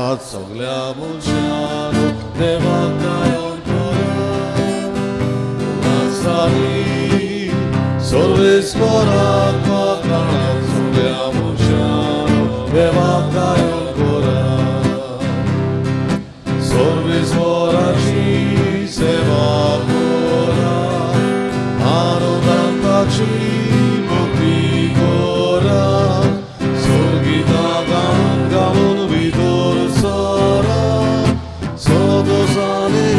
काळात सगळ्या मनशांनो देवाक गायन करात. उल्हासांनी सर्वेस्पराक काळात सगळ्या मनशांनो देवाक गायन करात. सर्वेस्पराची सेवा करात, आनंदान ताची भक्ती करात, स्वर्गिता गावन गावन भितर सरात, सदोसाने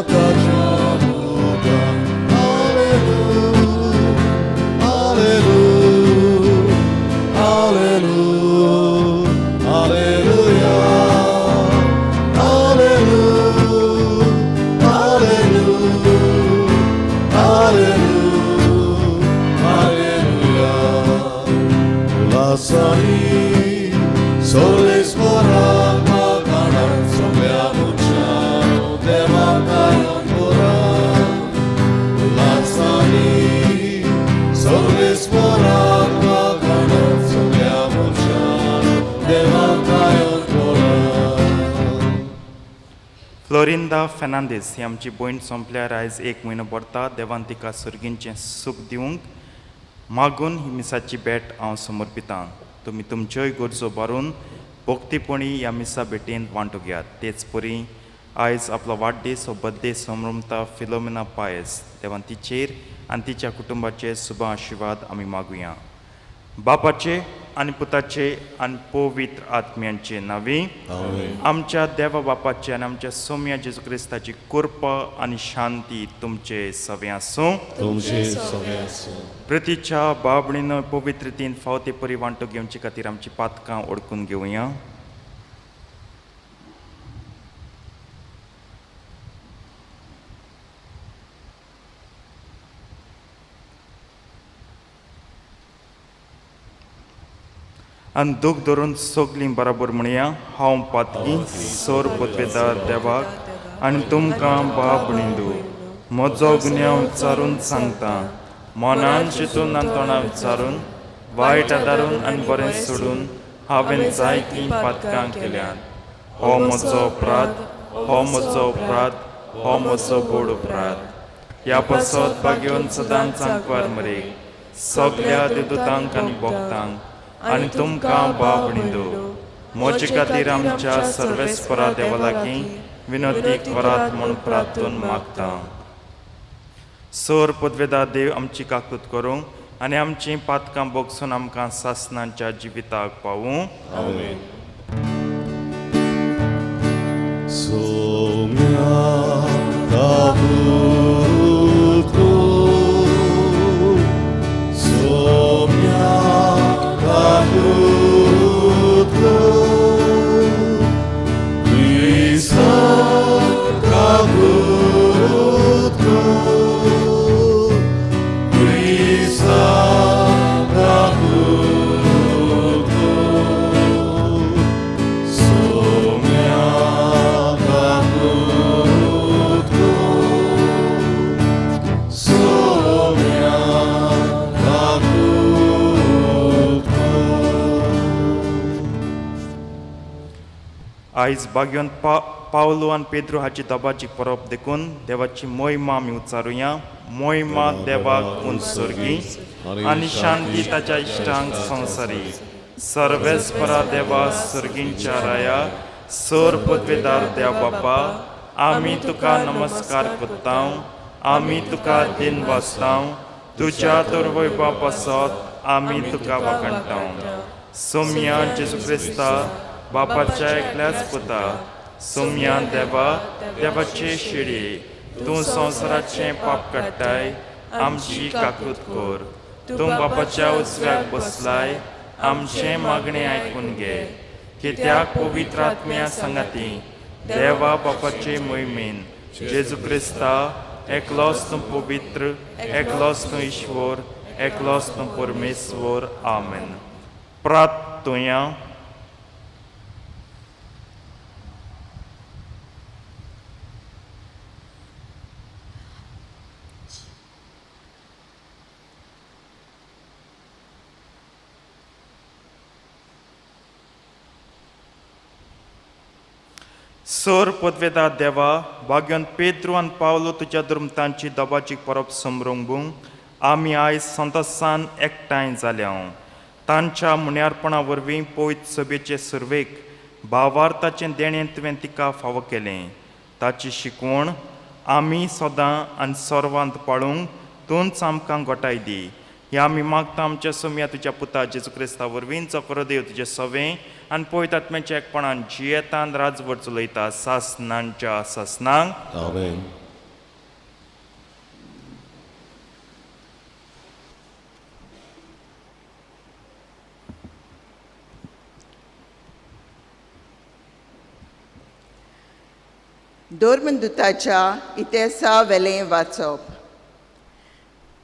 ताच्या मुखार. Hallelujah, hallelujah, hallelujah, hallelujah, hallelujah, hallelujah, hallelujah. उल्हासांनी सर्वेस्पराक काळात सगळ्या मनशांनो देवाक गायन करात. उल्हासांनी सर्वेस्पराक काळात सगळ्या मनशांनो देवाक गायन करात. फ्लोरिंदा फेर्नांदीस ही आमची भयण सोंपल्यार आयज एक म्हयनो भरता. देवान तिका सर्गींचें सूख दिवंक मागून ही मिसाची भेट हांव समर्पितां. तुमी तुमच्योय गरजो भरून भक्तीपणी ह्या मिसा भेटेंत वांटो घेयात. तेच परी आयज आपलो वाडदीस हो बड्डे संभ्रमता फिलोमिना पायस, देवान तिचेर आनी तिच्या कुटुंबाचेर शुभ आशिर्वाद आमी मागुया. बापाचे आनी पुताचे आनी पवित्र आत्म्यांचे नांवी. आमेन. आमच्या देवा बापाचे आनी आमच्या सोम्या जेजू क्रिस्ताची कृपा आनी शांती तुमचे सवे आसूं. तुमचे सगळे आसूं. प्रतिच्या बाबणीन पवित्रतेन फावते परी वांटो घेवचे खातीर आमची पातकां ओडकून घेवया. आनी दूख धरून सगलीं बराबर म्हणया, हांव पातकी सोर पतवेदार देवाक आनी तुमकां बाब न्हिदू म्हजो गुन्यांव विचारून सांगता. मनान चिंतून आनी तोंडा विचारून वायट आदारून आनी बरें सोडून हांवें जायतीं पातकां केल्यांत. हो म्हजो अपराध, हो म्हजो अपराध, हो म्हजो बोड अपराध. ह्या पासत भाग्योन सदांच आंकवार मरेक सगल्या देवदूतांक आनी भक्तांक आनी तुमकां बाब न्हिदू म्हजे खातीर आमच्या सर्वेस्परा देवा लागीं विनंती करात म्हूण प्रार्थून मागता. सोर पदवेदा देव आमची काकूत करूं आनी आमचीं पातकां बोगसून आमकां सासणाच्या जिविताक पावूं. आमेन. सोम्या काकूत कर, सोम्या काकूत कर, क्रिस्ता काकूत कर, क्रिस्ता काकूत कर, सोम्या काकूत कर, सोम्या काकूत कर. आयज बाग्योन पावलो आनी पेद्रो हाची दबाजी परब देखून देवाची मोहिमा आमी उच्चारुया. मोहिमा देवाक उंच सर्गी आनी शांती ताच्या इश्टांक संवसारी. सर्वेस्परा देवा सर्गींच्या राया सर पदवेदार देव बापा, आमी तुका नमस्कार करता, आमी तुका दिन वाचता, तुज्या दरवैपा पासत आमी तुका वाखाणटा. सोम्या जेजू क्रिस्ता बापाच्या एकल्याच पुता, सोम्या देवा देवाचे शिडी, तूं संवसाराचें पाप काडटाय, आमची काकूत कर. तूं बापाच्या उजव्याक बसलाय, आमचें मागणें आयकून घे. कित्याक पवित्र आत्म्या सांगाती देवा बापाचे मोहिमेन जेजू क्रिस्ता एकलोच तूं पवित्र, एकलोच तूं ईश्वर, एकलोच तूं परमेश्वर. आमेन. प्रार्थुया. सोर पदवेदा देवा भाग्यान पेद्रू आनी पावलो तुज्या दुर्मतांची दबाजीक परब समरंगूंक आमी आयज संतोसान एकठांय जाल्या. तांच्या मुन्यारपणा वरवीं पवित्र सभेचे सुरवेक भावार्थाचें देणें तुवें तिका फावो केलें. ताची शिकवण आमी सदां आनी सर्वांत पाळूंक तूंच आमकां गोटाय दी. ह्या आमी मागता आमच्या सोमया तुज्या पुता जेजू क्रिस्ता वरवीं, जो खरो देव तुजें सवें आनी पवित्र आत्म्याच्या एकपणान जियेतान राजवट चलयता सासनांच्या सासनांक. आमेन. धर्मदुताच्या इतिहासा वेलें वाचप.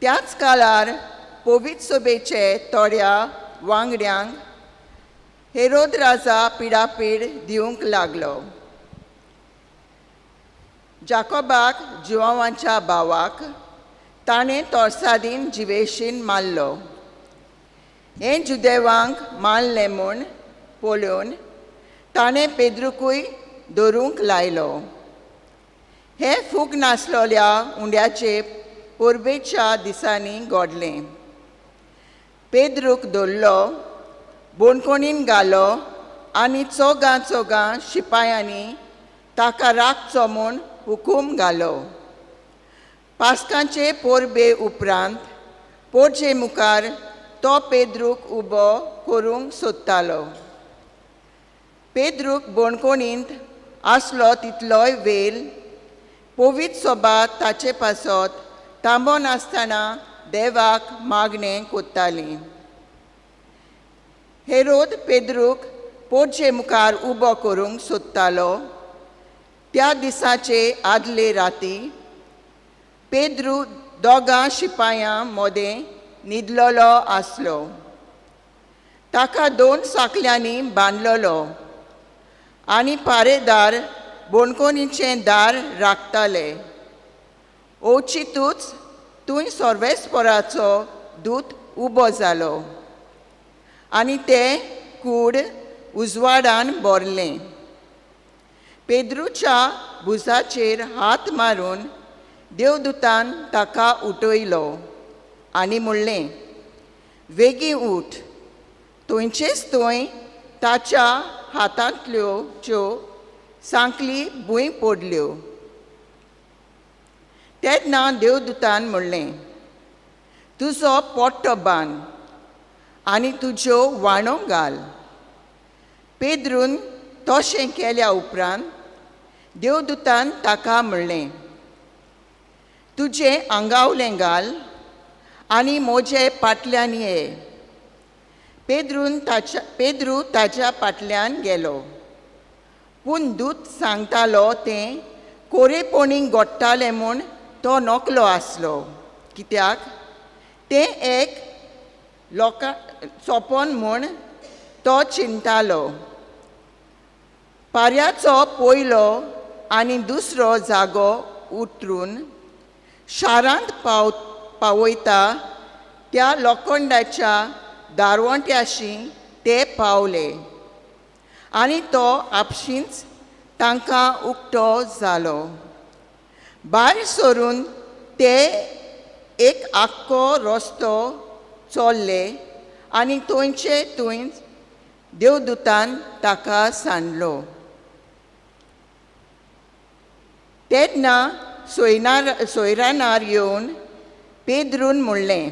त्याच काळार पवित्र सभेचे थोड्या वांगड्यांक हेरोद राजा पिडापीड दिवंक लागलो. जाकोबाक जुवांवाच्या भावाक ताणें तोरसादीन जिवेशीन मारलो. हें जुदेवांक मारलें म्हूण पळोवन ताणें पेद्रुकूय धरूंक लायलो. हें फूग नासलोल्या उंड्याचे परबेच्या दिसांनी घडलें. पेद्रूक धरलो, बोणकोणीन घालो आनी चोगां चोगां शिपायांनी ताका राखचो म्हूण हुकूम घालो. पास्कांचे परबे उपरांत पोरचे मुखार तो पेद्रूक उबो करूंक सोदतालो. पेद्रूक बोणकोणींत आसलो तितलोय वेळ पवित्र सोबा ताचे पासत तांबो नासतना देवाक मागणें कोत्ताली. हेरोद पेद्रूक पोरचे मुखार उबो करूंक सोदतालो. त्या दिसाचे आदले राती पेद्रू दोगां शिपायां मोदें न्हिदलेलो आसलो. ताका दोन साकल्यांनी बांदलेलो आनी पारेदार बोणकोणीचें दार राखताले. अवचितूच थंय सर्वेस्पराचो दूत उबो जालो आनी तें कूड उजवाडान भरलें. पेद्रूच्या भुजाचेर हात मारून देवदूतान ताका उठयलो आनी म्हणलें, वेगीं उठ. थंयचेच थंय ताच्या हातांतल्यो च्यो सांकली भूंय पडल्यो. तेन्ना देवदूतान म्हणलें, तुजो पोट्टो बांद आनी तुज्यो वाणो घाल. पेद्रून तशें केल्या उपरांत देवदूतान ताका म्हणलें, तुजें आंगावलें घाल आनी म्हजे पाटल्यान ये. पेद्रू ताच्या पाटल्यान गेलो. पूण दूत सांगतालो तें कोरेपोणी गोडटालें म्हूण तो नकलो आसलो. कित्याक तें एक लोकां सोंपोन म्हूण तो चिंतालो. पाऱ्याचो पयलो आनी दुसरो जागो उतरून शारांत पावयता त्या लोखंडाच्या दारवंट्याशी ते पावले आनी तो आपशींच तांकां उक्तो जालो. भायर सरून ते एक आख्खो रस्तो चोल्ले आनी थंयचे थंयच देवदूतान ताका सांडलो. तेन्ना सोयरानार येवन पेद्रून म्हणलें,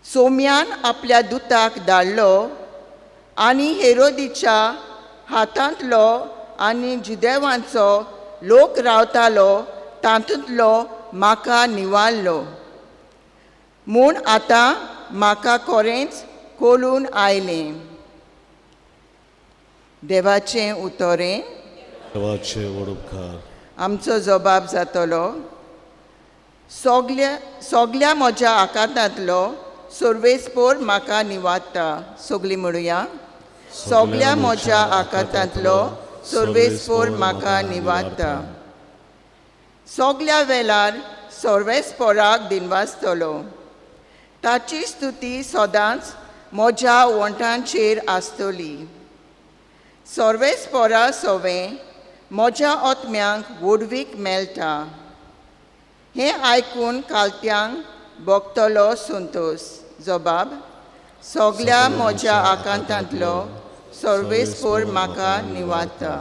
सोम्यान आपल्या दुताक धाडलो आनी हेरोदीच्या हातांतलो आनी जुदेवांचो लोक रावतालो तातूंतलो म्हाका निवारलो म्हूण आतां म्हाका कोरेंच कोलून आयलें. देवाचें उतरें. देवाचे व्हड उपकार. आमचो जबाब जातलो. सगल्या म्हज्या आकांतांतलो सर्वेस्पोर म्हाका निवारता. सगलीं म्हणुया, सगल्या म्हज्या आकांतांतलो सर्वेस्पोर म्हाका निवारता. सगल्या वेळार सर्वेस्पोराक दिनवासतलो. ताची स्तुती सदांच म्हज्या वंठांचेर आसतली. सर्वेस्पोरा सोवें म्हज्या आत्म्यांक व्हडवीक मेळटा. हें आयकून कालत्यांक भोगतलो संतोश. जबाब सगल्या म्हज्या आकांतांतलो सर्वेस्पोर म्हाका निवारता.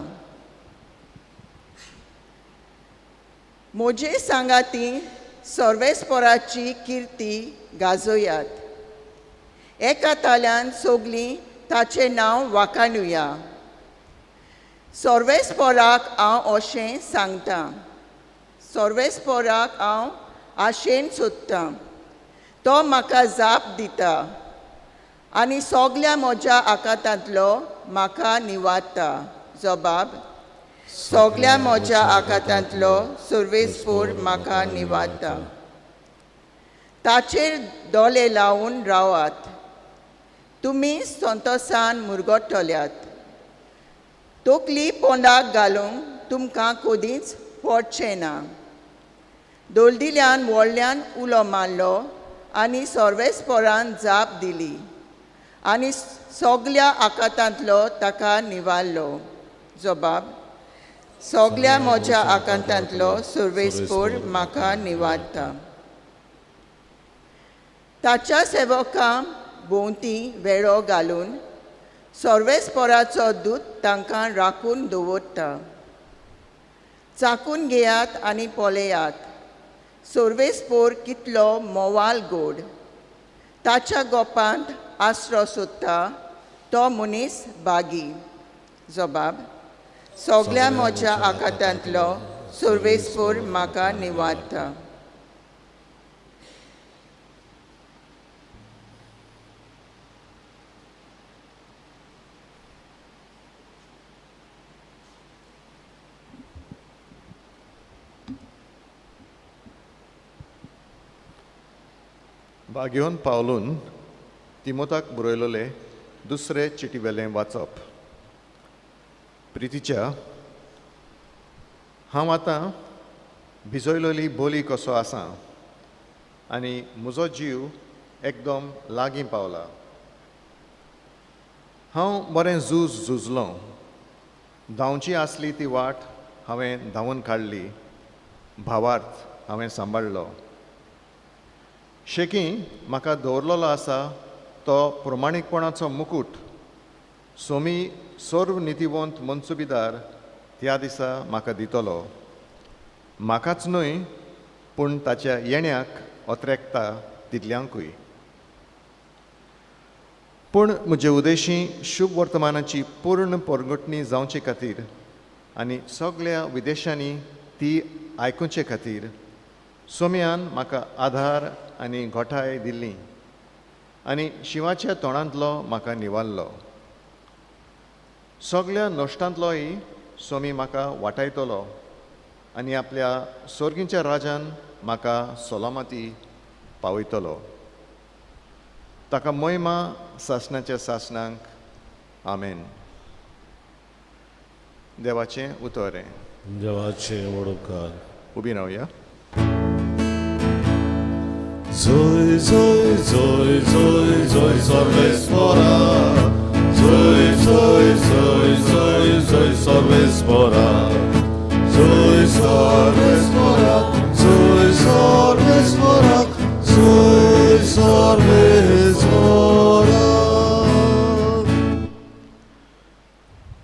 म्हजे सांगाती सर्वेस्पोराची किर्ती गाजोयात. एका ताल्यान सगलीं ताचें नांव वाखाणुया. सर्वेस्पोराक हांव अशें सांगतां. सर्वेस्पोराक हांव आशेन सोदतां. तो म्हाका जाप दिता आनी सगल्या म्हज्या आकांतांतलो म्हाका निवारता. जबाब सगल्या म्हज्या आकांतांतलो सर्वेस्पोर म्हाका निवारता. ताचेर दोळे लावन रावात. तुमी संतोसान मुरगटल्यात. तकली पोंडाक घालूंक तुमकां कदींच पडचें ना. दोलदिल्यान व्हडल्यान उलो मारलो आनी सर्वेस्पोरान जाप दिली आनी सगल्या आकांतांतलो ताका निवारलो. जबाब सगल्या म्हज्या आकांतांतलो सर्वेस्पोर म्हाका निवारता. ताच्या सेवकां भोंवती वेळो घालून सर्वेस्पोराचो दूत तांकां राखून दवरता. चाकून घेयात आनी पळयात सर्वेस्पोर कितलो मोवाल गोड. ताच्या गोपांत आसरो सोदता तो मनीस बागी. जबाब सगल्या म्हज्या आकांतांतलो सर्वेस्पोर म्हाका निवारता. भाग्योन पावलून तिमोताक बरयलोले दुसरे चिटीवेलें वाचप. प्रितीच्या, हांव आतां भिजयलोली बोली कसो आसा आनी म्हजो जीव एकदम लागीं पावला. हांव बरें झूज झुजलो, धांवची आसली ती वाट हांवें धांवून काडली, भावार्थ हांवें सांबाळ्ळो. शेकी म्हाका दवरलेलो आसा तो प्रमाणीकपणाचो मुकूट सोमी सर्व नितीवंत मनसुबीदार त्या दिसा म्हाका दितलो. म्हाकाच न्हय पूण ताच्या येण्याक अत्रेकता तितल्यांकूय. पूण म्हजे उदेशी शुभ वर्तमानाची पूर्ण परगटणी जावचे खातीर आनी सगळ्या विदेशांनी ती आयकुचे खातीर सोम्यान म्हाका आधार आनी घोठाय दिल्ली आनी शिवाच्या तोंडांतलो म्हाका निवारलो. सगळ्या नश्टांतलोय सोमी म्हाका वाटायतलो आनी आपल्या सोर्गींच्या राजान म्हाका सलामती पावयतलो. ताका मोहिमा सासणाच्या सासणांक. आमेन. देवाचें उतर हें. देवाचें वडोकार. उबी रावया. Zoe, Zoe, Zoe, Zoe, Zoe, Sarvesvara. Zoe, Zoe, Zoe, Zoe, Zoe, Sarvesvara. Zoe, Sarvesvara. Zoe, Sarvesvara. Zoe, Sarvesvara.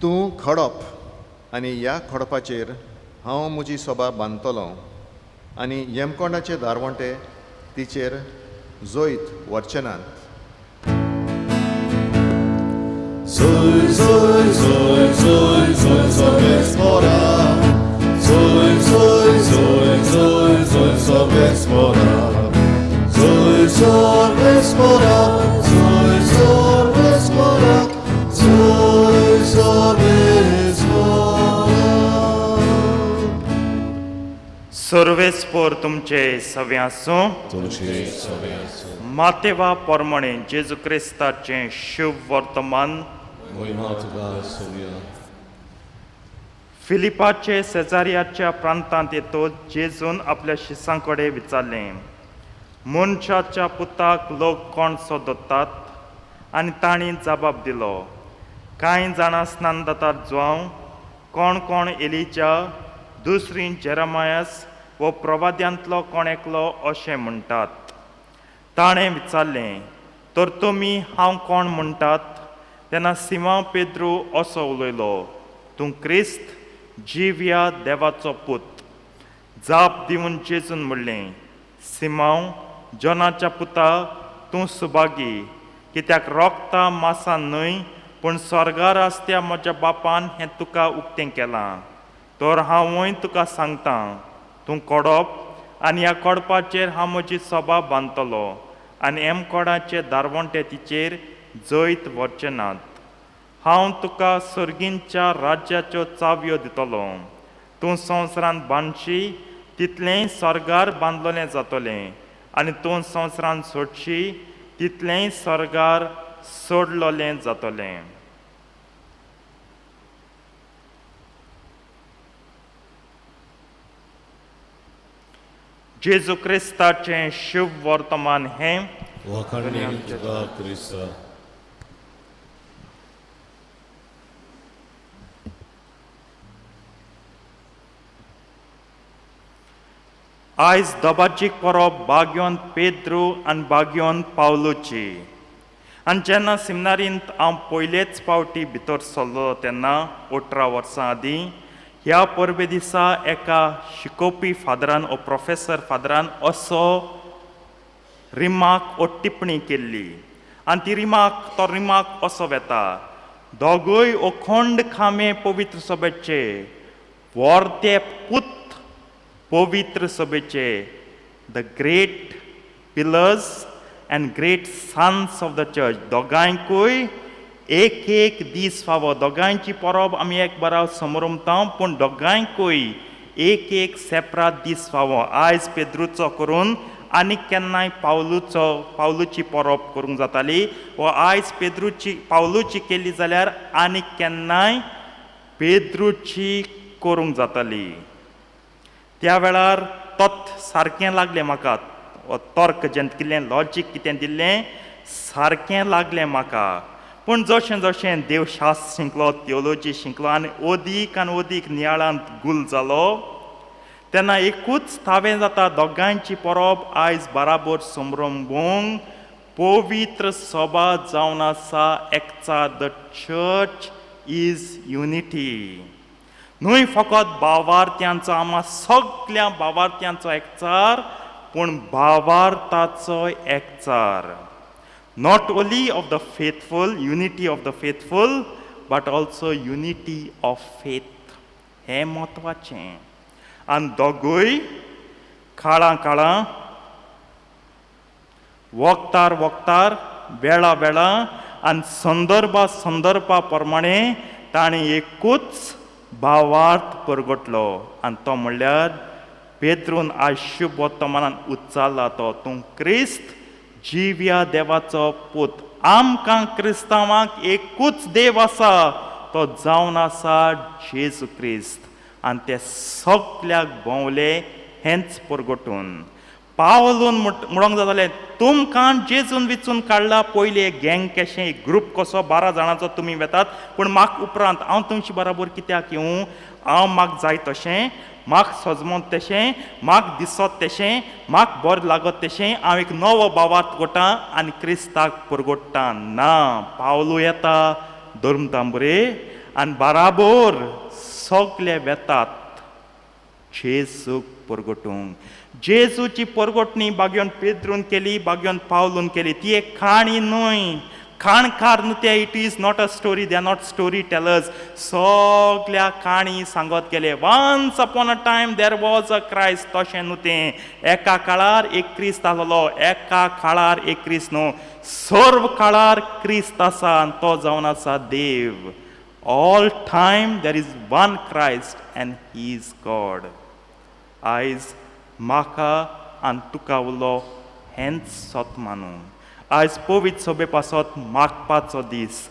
तूं खडप आनी ह्या खडपाचेर हांव म्हजी सभा बांदतलो आनी येमकोंडाचे दारवंटे तिचेर जोयत वरचे नात. Zoe, Zoe, Zoe, Zoe, Zoe, Sarvesvara. Zoe, Zoe, Zoe, Zoe, Zoe, Sarvesvara. Zoe, Sarvesvara. Zoe, Sarvesvara. Zoe, Sarvesvara. सर्वेस्पोर तुमचे सवे आसूं. तुमचे सवे आसूं. मातेवा परमणे जेजू क्रिस्ताचें शुभ वर्तमान. मोहिमा तुका सोवया. फिलिपाचे सेजारियाच्या प्रांतांत येतो जेजून आपल्या शिसां कडेन विचारलें, मनशाच्या पुताक लोक कोण सोदतात? आनी तांणी जबाब दिलो, कांय जाणां स्नान दातात जुआंव, कोण कोण एलिजा, दुसरी जेरामायस वो प्रवाद्यांतलो कोण एकलो अशें म्हणटात. ताणें विचारलें, तर तुमी हांव कोण म्हणटात? तेन्ना सिमांव पेद्रू असो उलयलो, तूं क्रिस्त, जिव्या देवाचो पूत. जाप दिवन जेजून म्हणलें, सिमांव, जॉनाच्या पुता, तूं सुभागी, कित्याक रोगता मासान न्हय पूण स्वर्गार आसत्या म्हज्या बापान हें तुका उक्तें केलां. तर हांवूय तुका सांगता, तूं कोडप आनी ह्या कोडपाचेर हांव म्हजी सभा बांदतलो आनी एमकोडाचे दारवंटे तिचेर जैत व्हरचे नात. हांव तुका सर्गींच्या राज्याच्यो चावयो दितलो. तूं संवसारांत बांदशी तितलेंय स्वर्गार बांदलोलें जातलें आनी तूं संवसारांत सोडशी तितलेंय स्वर्गार सोडलोलें जातलें. जेजू क्रिस्ताचें शुभ वर्तमान हें. वाखाणणी तुका क्रिस्ता. आयज दबाजीक परब बाग्योन पेद्रू आनी बाग्योन पावलूची. आनी जेन्ना सिमनारींत हांव पयलेच फावटी भितर सरलो तेन्ना 18 वर्सां आदीं ह्या परबे दिसा एका शिकोवपी फादरान ओ प्रोफेसर फादरान असो रिमार्क ओ टिप्पणी केल्ली आनी ती रिमार्क तो रिमार्क असो वेता, दोगूय अखंड खांबे पवित्र सभेचे, वर्ते पूत पवित्र सभेचे, the great pillars and great sons of the church. दोगांयकूय एक एक दीस फावो. दोगांयची परब आमी एक बरा समरमता पूण दोगांयकूय एक एक सेपरात दीस फावो. आयज पेद्रूचो करून आनी केन्नाय पावलूचो पावलूची परब करूंक जाताली वा आयज पेद्रूची पावलूची केली जाल्यार आनी केन्नाय पेद्रूची करूंक जाताली. त्या वेळार तत सारकें लागलें म्हाका, तर्क जें कितें लॉजीक कितें दिल्लें सारकें लागलें म्हाका. पूण जशें जशें देवशास्त्र शिकलो, थियोलॉजी शिकलो आनी अदीक आनी अदीक नियाळांत गुल जालो तेन्ना एकूच थावें जाता, दोगांयची परब आयज बराबर संभ्रमूंक पवित्र सभा जावन आसा एकचार. The church is unity. न्हय फकत भावार्थ्यांचो, आमा सगल्या भावार्थ्यांचो एकचार, पूण भावार्थाचो एकचार. Not only of the faithful, unity of the faithful, but also unity of faith. हें म्हत्वाचें. आनी दोगूय काळां काळां वखतार वखतार वेळा वेळा आनी संदर्भा संदर्भा प्रमाणे ताणें एकूच भावार्थ परगटलो आनी तो म्हणल्यार पेद्रून आयज शुभ वर्तमानान उच्चारला तो, तूं क्रिस्त जिव्या देवाचो पूत. आमकां क्रिस्तांवांक एकूच देव आसा, तो जावन आसा जेजू क्रिस्त. आनी ते सगल्याक भोंवले हेंच परगटून. पावलून म्हणूंक जातालें, तुमकां जेजून विचून काडला. पयलीं एक गँग कशें, एक ग्रूप कसो 12 जाणांचो तुमी वेतात, पूण म्हाका उपरांत हांव तुमचे बराबर कित्याक येवं? हांव म्हाका जाय तशें, म्हाका सजमत तशें, म्हाका दिसत तशें, म्हाका बरें लागत तशें हांव एक नवो भावार्थ करता आनी क्रिस्ताक परगोडटा. ना, पावलू येता धर्मतांबरे आनी बराबर सगले वेतात जेजूक परगटूंक. जेजूची परगटणी बाग्योन पेद्रून केली, बाग्योन पावलून केली. ती एक काणी न्हय, काणकार न्हू ते. It is not a story, they are not story tellers. सगल्या काणी सांगत गेले. Once upon a time there was a Christ, तशें न्हू तें. एका काळार एक क्रिस्त आसलो, एका काळार एक क्रिस्त न्हू, सर्व काळार क्रिस्त आसा आनी तो जावन आसा देव. All time there is one Christ and he is God. आयज म्हाका आनी तुका उलो हेंच सत मानूं. आयज पवित्र सभे पासत मागपाचो दीस,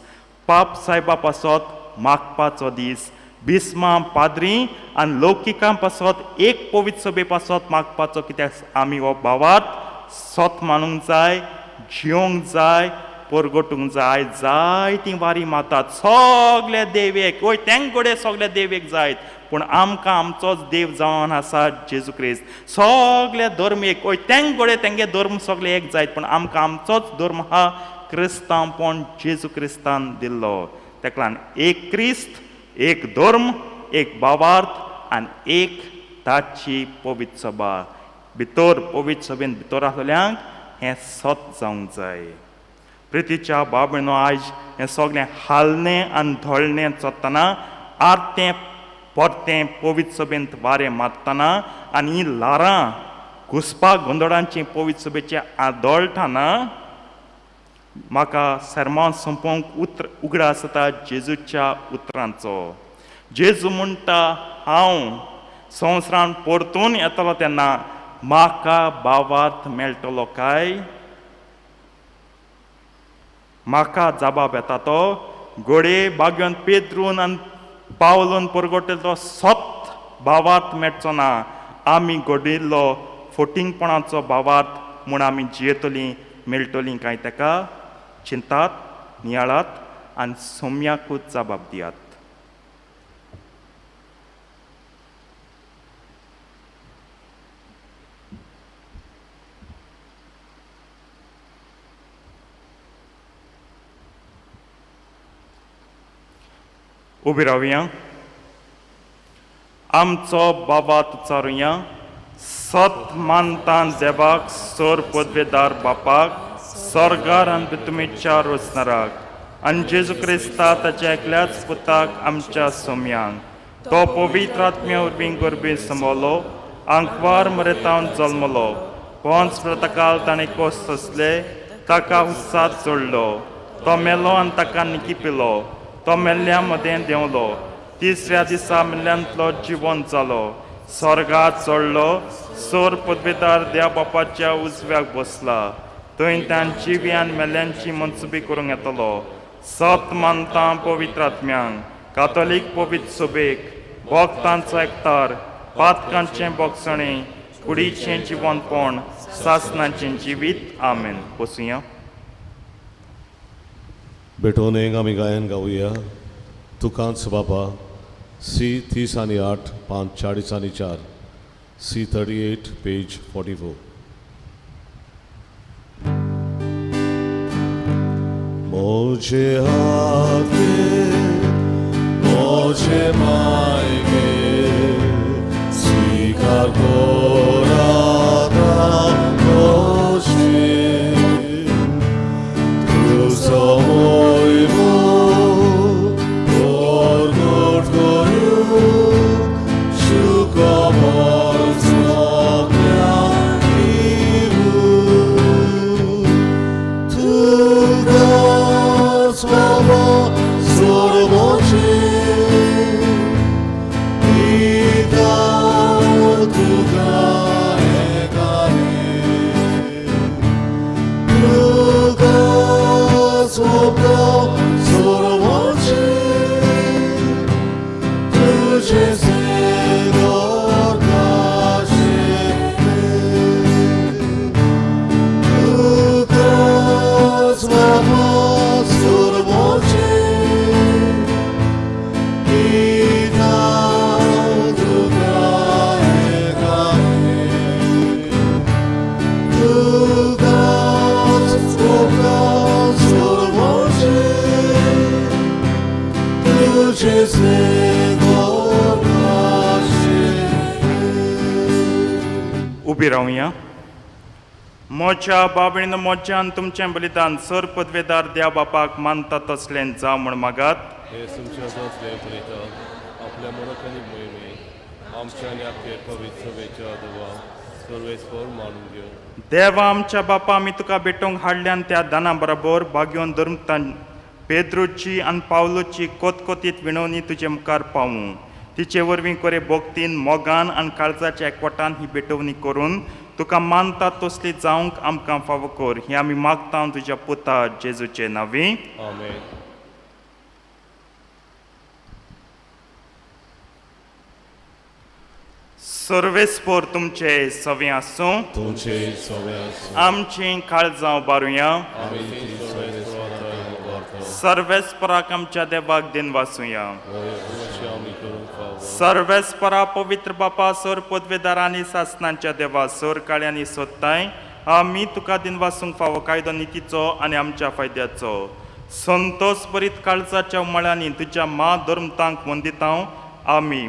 पाप सायबा पासत मागपाचो दीस, बिस्मा पाद्री आनी लौकिकां पासत एक पवित्र सभे पासत मागपाचो. कित्याक आमी हो भावार्थ सत मानूंक जाय, जियोंक जाय, परगटूंक जाय. जायतीं वारी मारतात सगळे देवेक, वय तेंगडे सगळे देवेक जायत, पूण आमकां आमचोच देव जावन आसा जेजू क्रिस्त. सगळे धर्म एक, वय तेंगडे तेंगे धर्म सगळे एक जायत, पूण आमकां आमचोच धर्म आहा क्रिस्तांवपण जेजू क्रिस्तान दिल्लो. तेका लागून एक क्रिस्त, एक धर्म, एक भावार्थ आनी एक ताची पवित्र सभा. भितर पवित्र सभेन भितर आसलेल्यांक हें सत जावंक जाय. प्रितीच्या बाबणो आयज हें सगळें हालणें आनी धोळणें चोत्तना आरतें परतें पवित्र सभेंत वारें मारतना आनी हीं ल्हारां घुसपा गोंदळांची पवित्र सभेचें आदोळटना म्हाका सरमांव सोंपोवंक उतर उगडास जाता जेजूच्या उतरांचो. जेजू म्हणटा, हांव संवसारान परतून येतलो तेन्ना म्हाका भावार्थ मेळटलो काय? म्हाका जबाब येता तो घोडये बागयोन पेद्रून आनी पावलून परगटलो तो सत भावार्थ मेळचो ना. आमी घडिल्लो फोटिंगपणाचो भावार्थ म्हूण आमी जियेतलीं मेळटलीं काय तेका चिंतात, नियाळात आनी सोम्याकूच जबाब दियात. उबी रावया, आमचो बाबा तुचारुया. सत मानतान देवाक, सोर पदवेदार बापाक, स्वर्गार आनी तुमीच्या रोचनाराक आनी जेजू क्रिस्ता ताच्या एकल्याच पुताक आमच्या सोम्यांक, तो पवित्र आत्म्या वरवीं गोरबी संवलो, आंकवार मरेतावन जल्मलो, पोंच प्रतकाल ताणें कोस सोंसले, ताका उत्साह जोडलो, तो मेलो आनी ताका निकिपिलो, तो मेल्ल्या मदें देंवलो, तिसऱ्या दिसा मेल्ल्यांतलो जिवन जालो, स्वर्गात चडलो, सोर पदवेदार देव बापाच्या उजव्याक बसला, थंय तान जिवी आनी मेल्ल्यांची मनसुबी करूंक येतलो. सत मानता पवित्र आत्म्यांक, कातोलीक पवित्र सभेक, भक्तांचो एकतार, पातकांचें बोगसणें, कुडीचें जिवनपण, सासनाचें जिवीत. आमेन. बसुया. भेटोवन एक आमी गायन गावया. तुकांच बापा, सी 30 आनी 8, 5 40 आनी 4, सी 38 पेज 44. मोजे हाते मोजे मायगे स्वीकार कोराता मोजे तुजो मोयमो परगट करूं शुकमोल सगळ्यांक दिवूं. तुकाच बाबा सोडवचें पिता तुका एकाने, तुकाच बाबा सोडवचें तुजें तुकाच बाबा सोडवचें पिता तुका एकाने, तुकाच बाबा सोडवचें तुजें उबी रावया. मोच्या बाबणीन मोच्यान तुमचें बलिदान सर पदवेदार देव बापाक मानता तसलें जावं म्हूण मागात. हे तुमच्या जातलें बलिदान आपल्या मोनकांनी मोहिमे आमच्या आनी आपले पवित्र सभेच्या देवा सर्वेस्पर मानून घेवन. देवा आमच्या बापा, आमी तुका भेटोवंक हाडल्यान त्या दाना बरोबर बागयोन धर्मतान पेद्रूची आनी पावलूची कोतकोतीत विणवणी तुजे मुखार पावूं. तिचे वरवीं कोरे भक्तीन, मोगान आनी काळजाच्या एकवटान ही भेटवणी करून तुका मानता तसली जावंक आमकां फावो कर. हें आमी मागता तुज्या पुता जेजूचे नांवी. आमेन. सर्वेस्पर तुमचे सवे आसूं. तुमचे सवे आसूं. आमचीं काळजां बारुया. आमी ती सर्वेस्परा सर्वेस्पराक आमच्या देवाक दिन वासुया. सर्वेस्परा पवित्र बापा सर पदवेदार आनी सासनांच्या देवा सर काळ्यांनी सोदताय आमी तुका दिन वासूंक फावो कायदो नितीचो आनी आमच्या फायद्याचो संतोष बरीत काळजाच्या उमाळ्यांनी तुज्या मा धर्मतांक वंदितां आमी.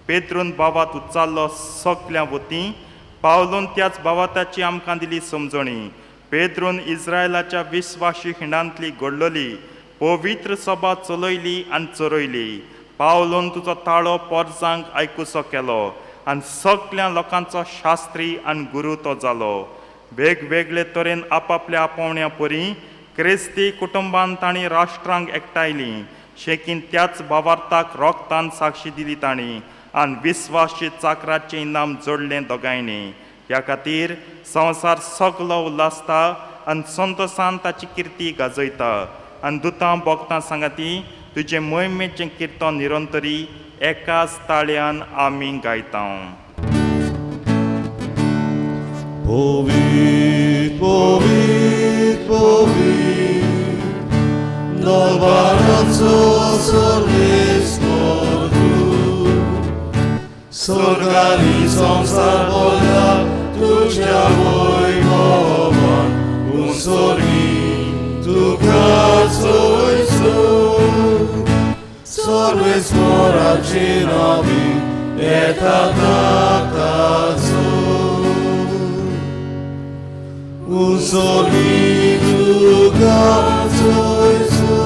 पेद्रून बावात उच्चारलो सगल्या वती पावलून त्याच बावाताची आमकां दिली समजणी. पेद्रून इस्रायलाच्या विस्वाशी खिंडांतली घडलोली पवित्र सभा चलयली आनी चरयली. पावलून तुजो ताळो पोरजांक आयकुसो केलो आनी सगल्या लोकांचो शास्त्री आनी गुरू तो जालो. वेगवेगळे तरेन आपापल्या आपोवण्या परी क्रिस्ती कुटुंबान तांणी राष्ट्रांक एकठांयलीं. शेकीन त्याच भावार्थाक रोगतान साक्षी दिली तांणी आनी विस्वाशी चाकराचें इनाम जोडलें दोगांयनी. ह्या खातीर संवसार सगलो उल्हासता आनी संतोसान ताची किर्ती गाजयता आनी दुतां भोगतां सांगाती तुजें मोहिमेचें किर्तन निरंतरी एकाच ताळ्यान आमी गायता. पवित्र पवित्र पवित्र दरबाराचो सर्वेस्पर तूं स्वर्गानी संवसार भरला तुज्या वैभवान उंसोर्गी तुका सोयसूं सर्वेस्पराची नावी येता ताकाचो उंसोर्गी तुका सोयसूं.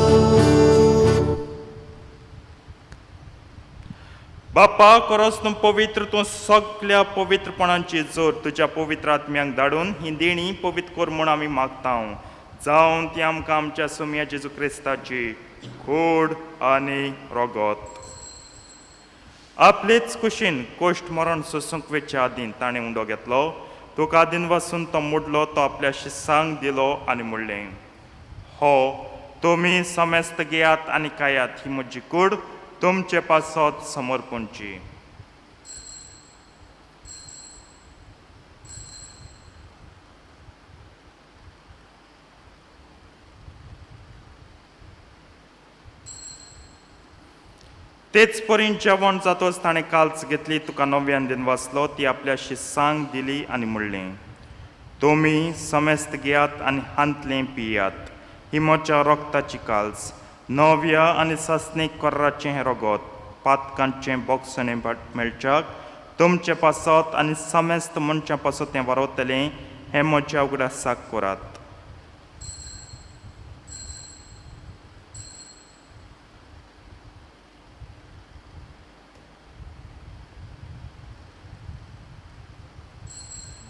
बापा खरोच तूं पवित्र तूं सगल्या पवित्रपणांची जोर तुज्या पवित्र आत्म्यांक धाडून ही देणी पवित्र कर म्हूण आमी मागता. जावन ती आमकां आमच्या सोम्या जेजू क्रिस्ताची कूड आनी रगत. आपलेच कुशीन कोश्ट मरण सोसूंक वेच्या आदीं ताणें उंडो घेतलो. तुका आदीन वासून तो मोडलो तो आपल्या शिसांक दिलो आनी म्हणलें, हो तुमी समेस्त घेयात आनी खायात ही म्हजी कूड तुमचे पासत समर्पणची. तेच परीन जेवण जातच ताणें काल्च घेतली तुका नव्यान दिन वाचलो ती आपल्या शिसांक दिली आनी म्हणलें, तुमी समेस्त घेयात आनी हांतलें पियात ही म्हज्या रक्ताची काल्च नव्या आनी सासणीक कोर्राचें हें रगत पातकांचें बोगसणें मेळच्याक तुमचे पासत आनी समेस्त मनशां पासत तें वारवतलें हें म्हज्या उगडासाक करात.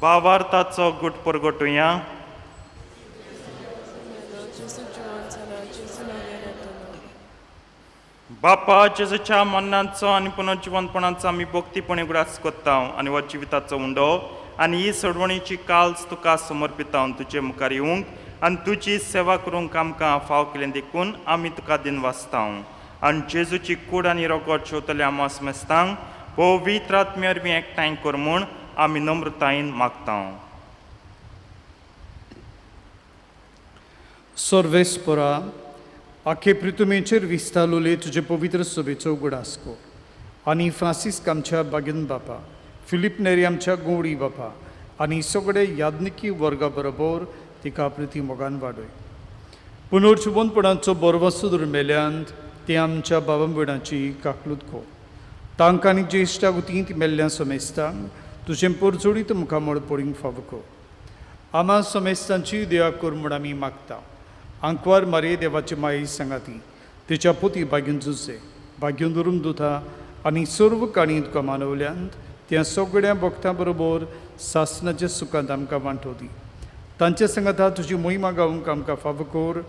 भावार्थाचो गुट परगटुया. बापा जेजूच्या मरणाचो आनी पुनर्जिवनपणाचो आमी भक्तीपणी उगडास करता आनी हो जिविताचो उंडो आनी ही सोडवणीची काल्स तुका समर्पिता. तुजे मुखार येवंक आनी तुजी सेवा करूंक आमकां फाव केलें देखून आमी तुका दिन वाचता. आनी जेजूची कूड आनी रगत शेवतल्या आमास मेस्तांक पवित्र आत्म्या वरवीं एकठांय कर म्हूण आमी नम्रतायेन मागता. सर्वेस्परा आखे प्रितुमेचेर विस्तारलोले तुजे पवित्र सभेचो उगडास कर आनी फ्रांसिस्क आमच्या बागेन बापा, फिलीप नेरी आमच्या गोवडी बापा आनी सगळे याज्ञिकी वर्गा बरोबर तिका प्रिती मोगान वाडय. पुनर्जिवनपणाचो बरवसो धरून मेल्यांत ते आमच्या बाबा भयणाची काकलूत कर. तांकां आनी ज्येश्ठा गुतींत मेल्ल्या समेस्तांक तुजें परजोडीत मुखामळ पडींग फावो कर. आमा समेस्तांची दया कर म्हूण आमी मागता. आंकवार मारये देवाची माई सांगाती तिच्या पोती बागीन जुजे बागीन धरून दुथा आनी सर्व काणी तुका मानवल्यांत त्या सगळ्या भक्तां बरोबर सासनाच्या सुखांत आमकां वांटो दी. तांच्या सांगाता तुजी मोहिमा गावंक आमकां फावो कर.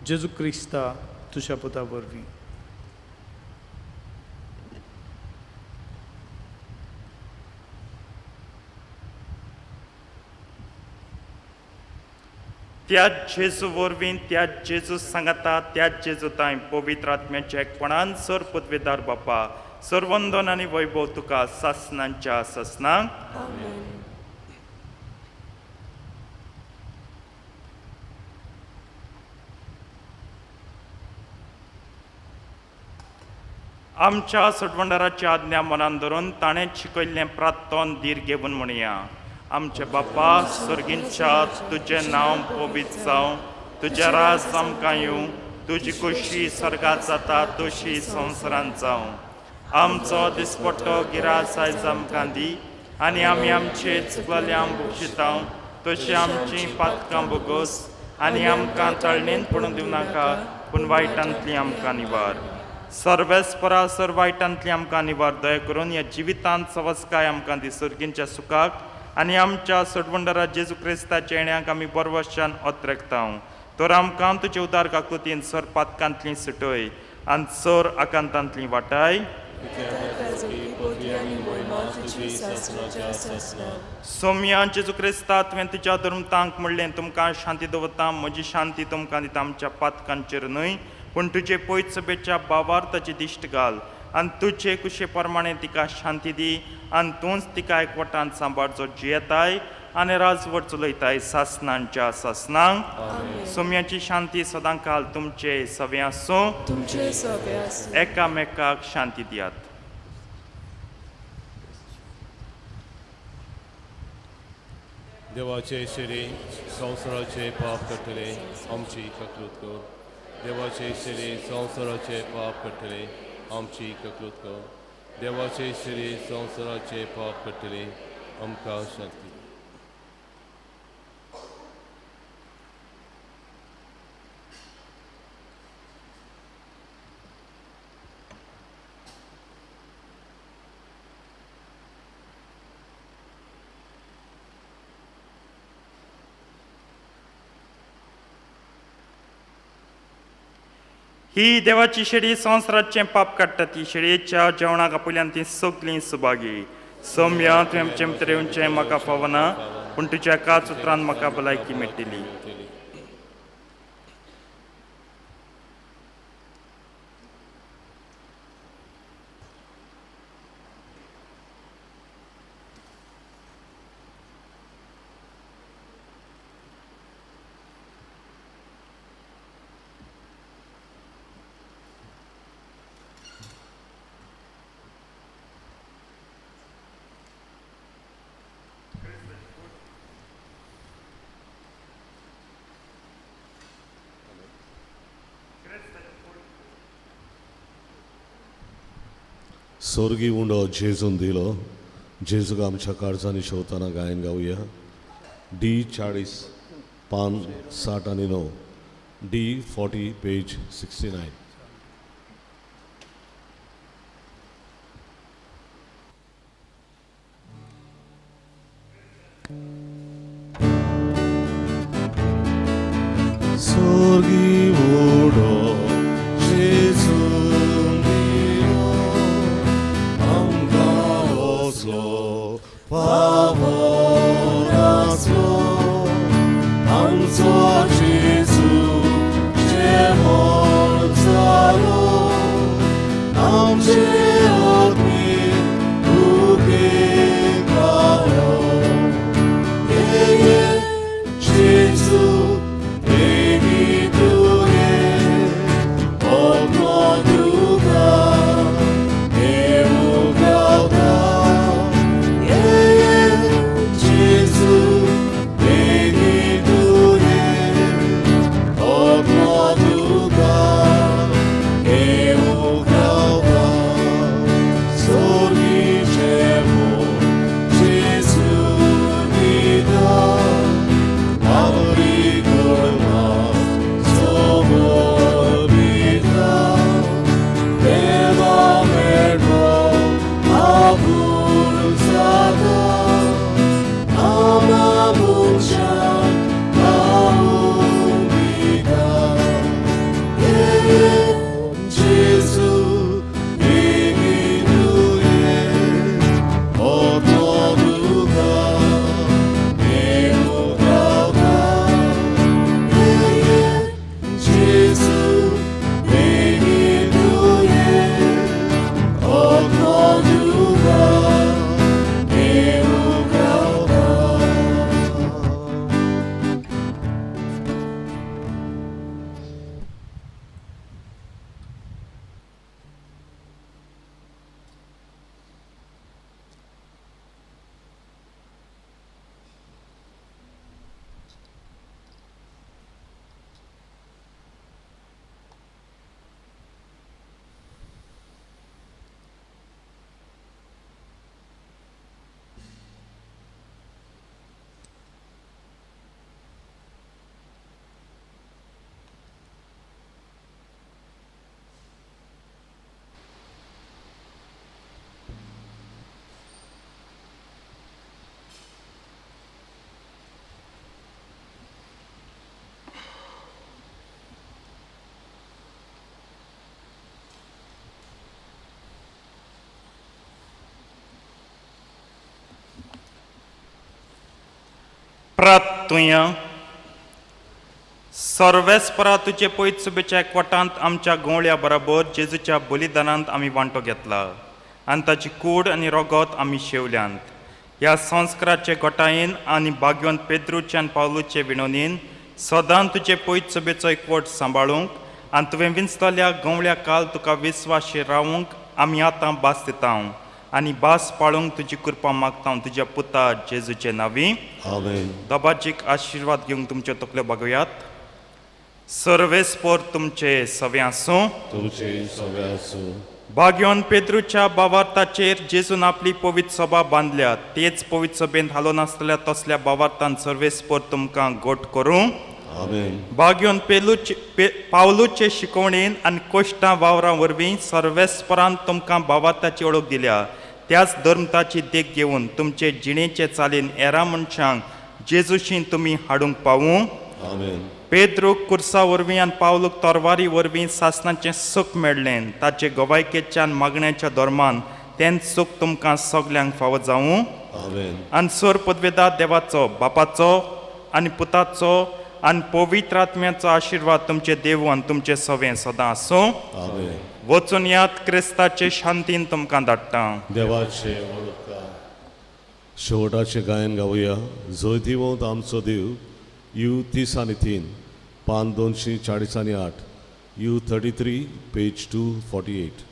जेजू क्रिस्ता तुज्या पुता वरवीं. त्याच जेजू वरवीं त्याच जेजू सांगाता त्याच जेजू तांय पवित्र आत्म्याच्या एकपणान सर पदवेदार बापा सर्वंदन आनी वैभव तुका सासनांच्या सासनांक. आमच्या सोडवणदाराची आज्ञा मनान धरून ताणें शिकयल्लें प्रार्थन धीर घेवन म्हणया. आमचे बापा सर्गींच्या, तुजें नांव पवित्र जावं, तुजें राज आमकां येवं, तुजी खोशी स्वर्गात जाता तशी संवसारांत जावं. आमचो दिसपट्टो गिरास आयज आमकां दी आनी आमी आमचे चुकलेल्यांक बक्षिता तशी आमची पातकां बोगोस आनी आमकां तळणेन पडून दिवं नाका, पूण वायटांतली आमकां निवार. सर्वेस्परा सर वायटांतली आमकां निवार. दया करून ह्या जिवितांत सवस्काय आमकां दी सर्गींच्या सुखाक आनी आमच्या सोडवणदारा जेजू क्रिस्ताच्या येण्याक आमी बरवशान अत्रेकता. तर आमकां तुजे उदार काकुतीन सर पातकांतली सुटय आनी सर आकांतांतली वाटाय. सोम्या जेजू क्रिस्ता, तुवें तुज्या धर्मतांक म्हणलें, तुमकां शांती दवरता, म्हजी शांती तुमकां दिता, आमच्या पातकांचेर न्हय पूण तुजे पयत सभेच्या बाबार ताची दिश्ट घाल आनी तुजे कुशे प्रमाणे तिका शांती दी आनी तूंच तिका एकवटान सांबाळ जो जियेताय आनी राजवट चलयताय सासनांच्या सासनांक. सोम्याची शांती सदां काल तुमचे सवे आसूं. तुमचे सवे आसूं. एकामेकाक शांती दियात. देवाचे शरीर संवसाराचे पाप करतले आमची ककलूत कर. देवाचे शरीर संवसाराचे पाप करतले आमची ककलूत कर. देवाचे शरीर संवसाराचे पाप करतले आमकां शांती. ही देवाची शेळी संवसाराचें पाप काडटा. ती शेळयेच्या जेवणाक आपल्यान ती सगलीं सुभागी. सोम्या, तुवें आमचें भितर येवचें म्हाका फावना, पूण तुज्या एकाच उतरान म्हाका भलायकी मेळटली. स्वर्गी उंडो जेजून दिलो. जेजूक आमच्या काळजांनी शोधताना गायन गावया. डी 40 पान 60 आनी 9, डी 40 पेज 69. स्वर्गी उंडो जेजून दिलो, आमकां वचलो पावनासलो, आमचो जेजू जेवण जालो, आमचे आत्मीक भुकेक लागलो. ये जेजू बेगी तुवें आत्मो तुका येवंक गावता. ये जेजू प्रार्थुया. सर्वेस्परा तुजे पयत सुबेच्या एकवटांत आमच्या गवळ्या बराबर जेजूच्या बलिदानांत आमी वांटो घेतला आनी ताची कूड आनी रगत आमी शेवल्यांत. ह्या संस्काराचे घटायेन आनी भाग्यवंत पेद्रूचे आनी पावलूचे विणोनीन सदां तुजे पयत सभेचो एकवट सांबाळूंक आनी तुवें विंचतल्या गवळ्या काल तुका विस्वाशी रावूंक आमी आतां भास दिता आनी भास पाळूंक तुजी कृपा मागता तुज्या पुता जेजूचे नांवी. आमेन. दबाजीक आशिर्वाद घेवंक तुमच्यो तकल्यो बागोयात. सर्वेस्पर तुमचे सवे आसूं. तुमचे सवे आसूं. भाग्योन पेद्रूच्या बावार्थाचेर जेजून आपली पवित्र सभा बांदल्या तेच पवित्र सभेंत हालो नासतल्या तसल्या बावार्थान सर्वेस्पर तुमकां गोट करूं. आमेन. भाग्योन पावलूचे शिकवणेन आनी कोश्टां वावरां वरवीं सर्वेस्परान तुमकां बावार्थाची वळख दिल्या त्याच धर्मताची देख घेवन तुमचे जिणेचे चालीन एरा मनशांक जेजूशी तुमी हाडूंक पावूं. आमेन. पेद्रूक कुर्सा वरवीं आनी पावलूक तरवारी वरवीं सासणाचें सूख मेळ्ळें ताचे गवायकेच्यान मागण्याच्या धर्मान तेंच सूख तुमकां सगल्यांक फावो जावूं. आमेन. आनी सोर पदवेदा देवाचो बापाचो आनी पुताचो आनी पवित्र आत्म्याचो आशिर्वाद तुमचे देवू आनी तुमचे सवें सदां आसूं. आमेन. वचून यात क्रिस्ताचे शांतीन तुमकां धाडटा. देवाचे वळखा शेवटाचें गायन गावया. जैतिवंत आमचो देव you 30 आनी 3 पान 248 U 33 page 248.